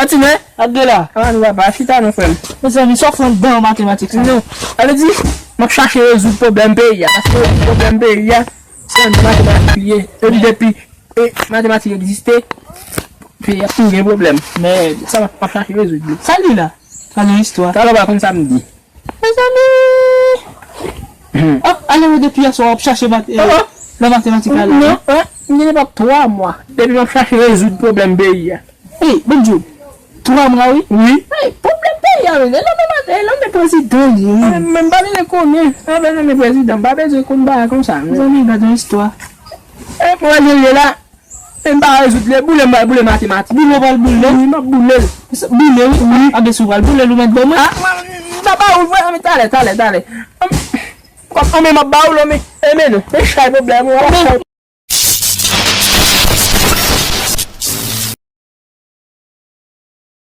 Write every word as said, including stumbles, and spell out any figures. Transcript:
Ti nè? Ap de la. Ala nou papa, chita non frè m. Mezanmi, sa w fè anndan matematik sa? Non. Sa vle di, m ap chache rezoud pwoblèm peyi a. Paske rezoud pwoblèm peyi a, se anndan matematik li ye. Epi depi e, matematik egziste, peyi a ap toujou gen pwoblèm. Men sa m ap chache rezoud li. Sa li la? Sa nan istwa. Talè w pral konn sa m di. Mezanmi! Ah, ale wè depi yè swa w ap chache mat, eh, nan matematik la. Non, eh, m gen epa twa mwa depi m ap chache rezoud pwoblèm peyi a. Ey, Bondye, twa mwa wi. Wi. Ey, pwoblèm peyi a wi, e lanmen mat, e lanmen prezidan li wi. Men, men m pa bezwen konnen, m pa bezwen men prezidan, m pa bezwen konn bagay konsa. Mezanmi, gade yon istwa. E mwen je l ye la. E m pa rezoud li, boule m pral boule matematik. Boule w pral boule? Wi, m ap boule l. Boule wi. Wi. Abe si w pral boule l ou mèt ban mwen. Ah, m pa ba ou l vre, men talè, talè, talè. Kòm anben m ap ba ou l, men, e men non. E chay pwoblèm ou, w ap chay.